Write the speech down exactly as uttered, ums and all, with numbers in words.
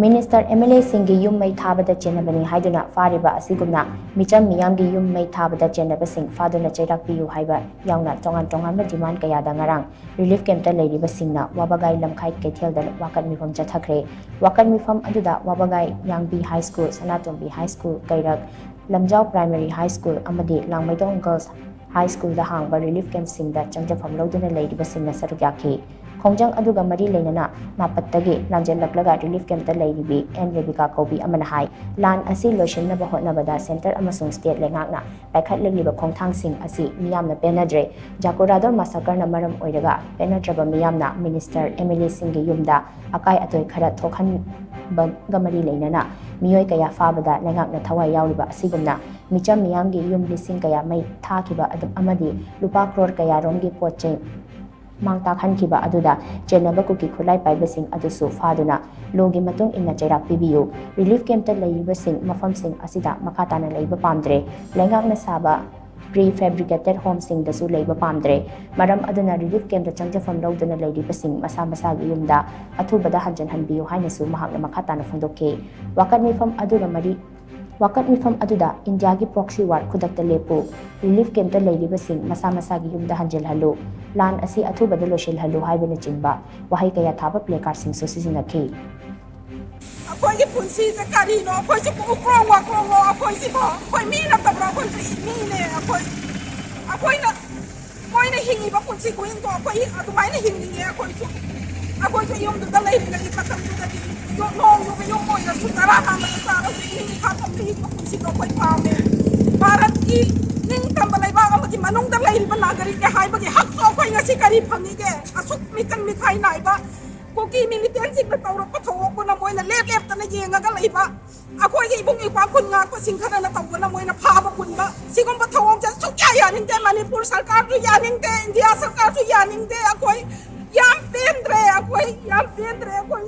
Minister M L ꯑꯦꯁꯤꯡꯒꯤ ꯌꯨꯝ ꯃꯩ ꯊꯥꯕꯗ ꯆꯦꯟꯅꯕꯅꯤ ꯍꯥꯏꯗꯨꯅ ꯐꯥꯔꯤꯕ ꯑꯁꯤꯒꯨꯝꯅ ꯃꯤꯆꯝ ꯃꯤꯌꯥꯝꯒꯤ ꯌꯨꯝ ꯃꯩ ꯊꯥꯕꯗ ꯆꯦꯟꯅꯕꯁꯤꯡ ꯐꯥꯗꯨꯅ ꯆꯩꯔꯥꯛ ꯄꯤꯌꯨ ꯍꯥꯏꯕ ꯌꯥꯎꯅ ꯇꯣꯉꯥꯟ ꯇꯣꯉꯥꯟꯕ ꯗꯤꯃꯥꯟ ꯀꯌꯥꯗ ꯉꯔꯥꯡ ꯔꯤꯂꯤꯐ ꯀꯦꯝꯞꯇ ꯂꯩꯔꯤꯕꯁꯤꯡꯅ ꯋꯥꯕꯒꯥꯏ ꯂꯝꯈꯥꯏ ꯀꯩꯊꯦꯜꯗ ꯋꯥꯀꯠ ꯃꯤꯐꯝ ꯆꯠꯊꯈ꯭ꯔꯦ꯫ ꯋꯥꯀꯠ ꯃꯤꯐꯝ ꯑꯗꯨꯗ ꯋꯥꯕꯒꯥꯏ ꯌꯥꯡꯕꯤ ꯍꯥꯏ ꯁ꯭ꯀꯨꯜ, ꯁꯅꯥꯇꯣꯝꯕꯤ ꯍꯥꯏ ꯁ꯭ꯀꯨꯜ, ꯀꯩꯔꯛ ꯂꯝꯖꯥꯎ ꯄ꯭ꯔꯥꯏꯃꯔꯤ ꯍꯥꯏ ꯁ꯭ꯀꯨꯜ ꯑꯃꯗꯤ ꯂꯥꯡꯃꯩꯗꯣꯡ ꯒꯔꯜꯁ ꯍꯥꯏ ꯁ꯭ꯀꯨꯜꯗ ꯍꯥꯡꯕ ꯔꯤꯂꯤꯐ ꯀꯦꯝꯞꯁꯤꯡꯗ ꯆꯪꯖꯐꯝ ꯂꯧꯗꯨꯅ ꯂꯩꯔꯤꯕꯁꯤꯡꯅ ꯁꯔꯨꯛ ꯌꯥꯈꯤ꯫ ꯈꯣꯡꯖꯪ ꯑꯗꯨꯒ ꯃꯔꯤ ꯂꯩꯅꯅ ꯃꯥꯄꯠꯇꯒꯤ ꯂꯥꯟꯖꯦꯜꯂꯛꯂꯒ ꯔꯤꯂꯤꯐ ꯀꯦꯝꯞꯇ ꯂꯩꯔꯤꯕꯤ ꯑꯦꯟ ꯔꯦꯕꯤꯀꯥ ꯀꯧꯕꯤ ꯑꯃꯅ ꯍꯥꯏ, ꯂꯥꯟ ꯑꯁꯤ ꯂꯣꯏꯁꯤꯟꯅꯕ ꯍꯣꯠꯅꯕꯗ ꯁꯦꯟꯇꯔ ꯑꯃꯁꯨꯡ ꯁ꯭ꯇꯦꯠ ꯂꯩꯉꯥꯛꯅ ꯄꯥꯏꯈꯠꯂꯛꯂꯤꯕ ꯈꯣꯡꯊꯥꯡꯁꯤꯡ ꯑꯁꯤ ꯃꯤꯌꯥꯝꯅ ꯄꯦꯟꯅꯗ꯭ꯔꯦ꯫ ꯖꯥꯀꯨꯔꯥꯗꯣꯔ ꯃꯥꯁꯥꯀꯔꯅ ꯃꯔꯝ ꯑꯣꯏꯔꯒ ꯄꯦꯟꯅꯗ꯭ꯔꯕ ꯃꯤꯌꯥꯝꯅ ꯃꯤꯅꯤꯁꯇꯔ, ꯑꯦꯝ ꯑꯦꯜ ꯑꯦꯁꯤꯡꯒꯤ ꯌꯨꯝꯗ ꯑꯀꯥꯏ ꯑꯇꯣꯏ ꯈꯔ ꯊꯣꯛꯍꯟꯕꯒ ꯃꯔꯤ ꯂꯩꯅꯅ ꯃꯤꯑꯣꯏ ꯀꯌꯥ ꯐꯥꯕꯗ ꯂꯩꯉꯥꯛꯅ ꯊꯋꯥꯏ ꯌꯥꯎꯔꯤꯕ ꯑꯁꯤꯒꯨꯝꯅ ꯃꯤꯆꯝ ꯃꯤꯌꯥꯝꯒꯤ ꯌꯨꯝ ꯂꯤꯁꯤꯡ ꯀꯌꯥ ꯃꯩ ꯊꯥꯈꯤꯕ ꯑꯗꯨ ꯑꯃꯗꯤ ꯂꯨꯄꯥ ꯀ꯭ꯔꯣꯔ ꯀꯌꯥꯔꯣꯝꯒꯤ ꯄꯣꯠ ꯆꯩ ꯃꯥꯡ ꯇꯥꯛꯍꯟꯈꯤꯕ ꯑꯗꯨꯗ ꯆꯦꯟꯅꯕ ꯀꯨꯀꯤ ꯈꯨꯠꯂꯥꯏ ꯄꯥꯏꯕꯁꯤꯡ ꯑꯗꯨꯁꯨ ꯐꯥꯗꯨꯅ ꯂꯣꯒꯤ ꯃꯇꯨꯡ ꯏꯟꯅ ꯆꯩꯔꯥꯛ ꯄꯤꯕꯤꯌꯨ꯫ ꯔꯤꯂꯤꯐ ꯀꯦꯝꯞꯇ ꯂꯩꯔꯤꯕꯁꯤꯡ ꯃꯐꯝꯁꯤꯡ ꯑꯁꯤꯗ ꯃꯈꯥ ꯇꯥꯅ ꯂꯩꯕ ꯄꯥꯝꯗ꯭ꯔꯦ꯫ ꯂꯩꯉꯥꯛꯅ ꯁꯥꯕ ꯄ꯭ꯔꯤ ꯐꯦꯕ꯭ꯔꯤꯀꯦꯇꯦꯠ ꯍꯣꯝꯁꯤꯡꯗꯁꯨ ꯂꯩꯕ ꯄꯥꯝꯗ꯭ꯔꯦ꯫ ꯃꯔꯝ ꯑꯗꯨꯅ ꯔꯤꯂꯤꯐ ꯀꯦꯝꯞꯇ ꯆꯪꯖꯐꯝ ꯂꯧꯗꯨꯅ ꯂꯩꯔꯤꯕꯁꯤꯡ ꯃꯁꯥ ꯃꯁꯥꯒꯤ ꯌꯨꯝꯗ ꯑꯊꯨꯕꯗ ꯍꯟꯖꯤꯟꯍꯟꯕꯤꯌꯨ ꯍꯥꯏꯅꯁꯨ ꯃꯍꯥꯛꯅ ꯃꯈꯥ ꯇꯥꯅ ꯐꯣꯡꯗꯣꯛꯈꯤ꯫ ꯋꯥꯀꯠ ꯃꯤꯐꯝ ꯑꯗꯨꯒ ꯃꯔꯤ ꯋꯥꯀꯠ ꯃꯤꯐꯝ ꯑꯗꯨꯗ ꯏꯟꯗꯤꯌꯥꯒꯤ ꯄ꯭ꯔꯣꯛꯁꯤ ꯋꯥꯔ ꯈꯨꯗꯛꯇ ꯂꯦꯞꯄꯨ, ꯔꯤꯂꯤꯐ ꯀꯦꯝꯞꯇ ꯂꯩꯔꯤꯕꯁꯤꯡ ꯃꯁꯥ ꯃꯁꯥꯒꯤ ꯌꯨꯝꯗ ꯍꯟꯖꯤꯜꯍꯜꯂꯨ, ꯂꯥꯟ ꯑꯁꯤ ꯑꯊꯨꯕꯗ ꯂꯣꯏꯁꯤꯜꯍꯜꯂꯨ ꯍꯥꯏꯕꯅꯆꯤꯡꯕ ꯋꯥꯍꯩ ꯀꯌꯥ ꯊꯥꯕ ꯄ꯭ꯂꯦ ꯀꯥꯔꯗꯁꯤꯡꯁꯨ ꯁꯤꯖꯤꯟꯅꯈꯤ꯫ ꯑꯩꯈꯣꯏꯒꯤ ꯄꯨꯟꯁꯤꯁꯦ ꯀꯔꯤꯅꯣ? ꯑꯩꯈꯣꯏꯁꯤꯕꯨ ꯎꯈ꯭ꯔꯣꯡ ꯋꯥꯈ꯭ꯔꯣꯡꯂꯣ? ꯑꯩꯈꯣꯏꯁꯤꯕꯨ ꯑꯩꯈꯣꯏ ꯃꯤ ꯅꯠꯇꯕ꯭ꯔꯣ? ꯑꯩꯈꯣꯏꯁꯨ ꯃꯤꯅꯦ꯫ ꯑꯩꯈꯣꯏ ꯑꯩꯈꯣꯏꯅ ꯃꯣꯏꯅ ꯍꯤꯡꯉꯤꯕ ꯄꯨꯟꯁꯤ ꯈꯨꯍꯤꯡꯗꯣ ꯑꯩꯈꯣꯏ ꯑꯗꯨꯃꯥꯏꯅ ꯍꯤꯡꯅꯤꯡꯉꯦ꯫ ꯑꯩꯈꯣꯏꯁꯨ ꯑꯩꯈꯣꯏꯁꯨ ꯌꯨꯝꯗꯨꯗ ꯂꯩꯔꯤꯉꯩ ꯃꯇꯝꯗꯨꯗꯗꯤ ꯌꯣ- ꯅꯣꯡ ꯌꯨꯕ ꯌꯨꯝ ꯑꯣꯏꯔꯁꯨ ꯆꯔꯥ ꯍꯥꯡꯕꯗ ꯆꯥꯔꯁꯨ ꯏꯅꯤꯡ ꯏꯈꯥ ꯊꯝꯅ ꯍꯤꯡꯕ ꯄꯨꯟꯁꯤꯗꯣ ꯑꯩꯈꯣꯏ ꯄꯥꯝꯃꯦ꯫ ꯚꯥꯔꯠꯀꯤ ꯅꯤꯡꯇꯝꯕ ꯂꯩꯕꯥꯛ ꯑꯃꯒꯤ ꯃꯅꯨꯡꯗ ꯂꯩꯔꯤꯕ ꯅꯥꯒꯔꯤꯛꯅꯦ ꯍꯥꯏꯕꯒꯤ ꯍꯛꯇꯣ ꯑꯩꯈꯣꯏ ꯉꯁꯤ ꯀꯔꯤ ꯐꯪꯉꯤꯒꯦ? ꯑꯁꯨꯛ ꯃꯤꯆꯪ ꯃꯤꯈꯥꯏ ꯅꯥꯏꯕ ꯀꯨꯀꯤ ꯃꯤꯂꯤꯇꯦꯟꯁꯤꯡꯅ ꯇꯧꯔꯛꯄ ꯊꯧꯑꯣꯡꯗꯨꯅ ꯃꯣꯏꯅ ꯂꯦꯞ ꯂꯦꯞꯇꯅ ꯌꯦꯡꯉꯒ ꯂꯩꯕ, ꯑꯩꯈꯣꯏꯒꯤ ꯏꯕꯨꯡ ꯏꯄ꯭ꯋꯥ ꯈꯨꯟ ꯉꯥꯛꯄꯁꯤꯡ ꯈꯔꯅ ꯇꯧꯕꯅ ꯃꯣꯏꯅ ꯐꯥꯕ ꯄꯨꯟꯕ, ꯁꯤꯒꯨꯝꯕ ꯊꯧꯑꯣꯡꯁꯦ ꯁꯨꯛꯌꯥ ꯌꯥꯅꯤꯡꯗꯦ꯫ ꯃꯅꯤꯄꯨꯔ ꯁꯔꯀꯥꯔꯁꯨ ꯌꯥꯅꯤꯡꯗꯦ, ꯏꯟꯗꯤꯌꯥ ꯁꯔꯀꯥꯔꯁꯨ ꯌꯥꯅꯤꯡꯗꯦ꯫ ꯑꯩꯈꯣꯏ ꯌꯥꯝ ꯄꯦꯟꯗ꯭ꯔꯦ, ꯑꯩꯈꯣꯏ ꯌꯥꯝ ꯄꯦꯟꯗ꯭ꯔꯦ꯫ ꯑꯩꯈꯣꯏ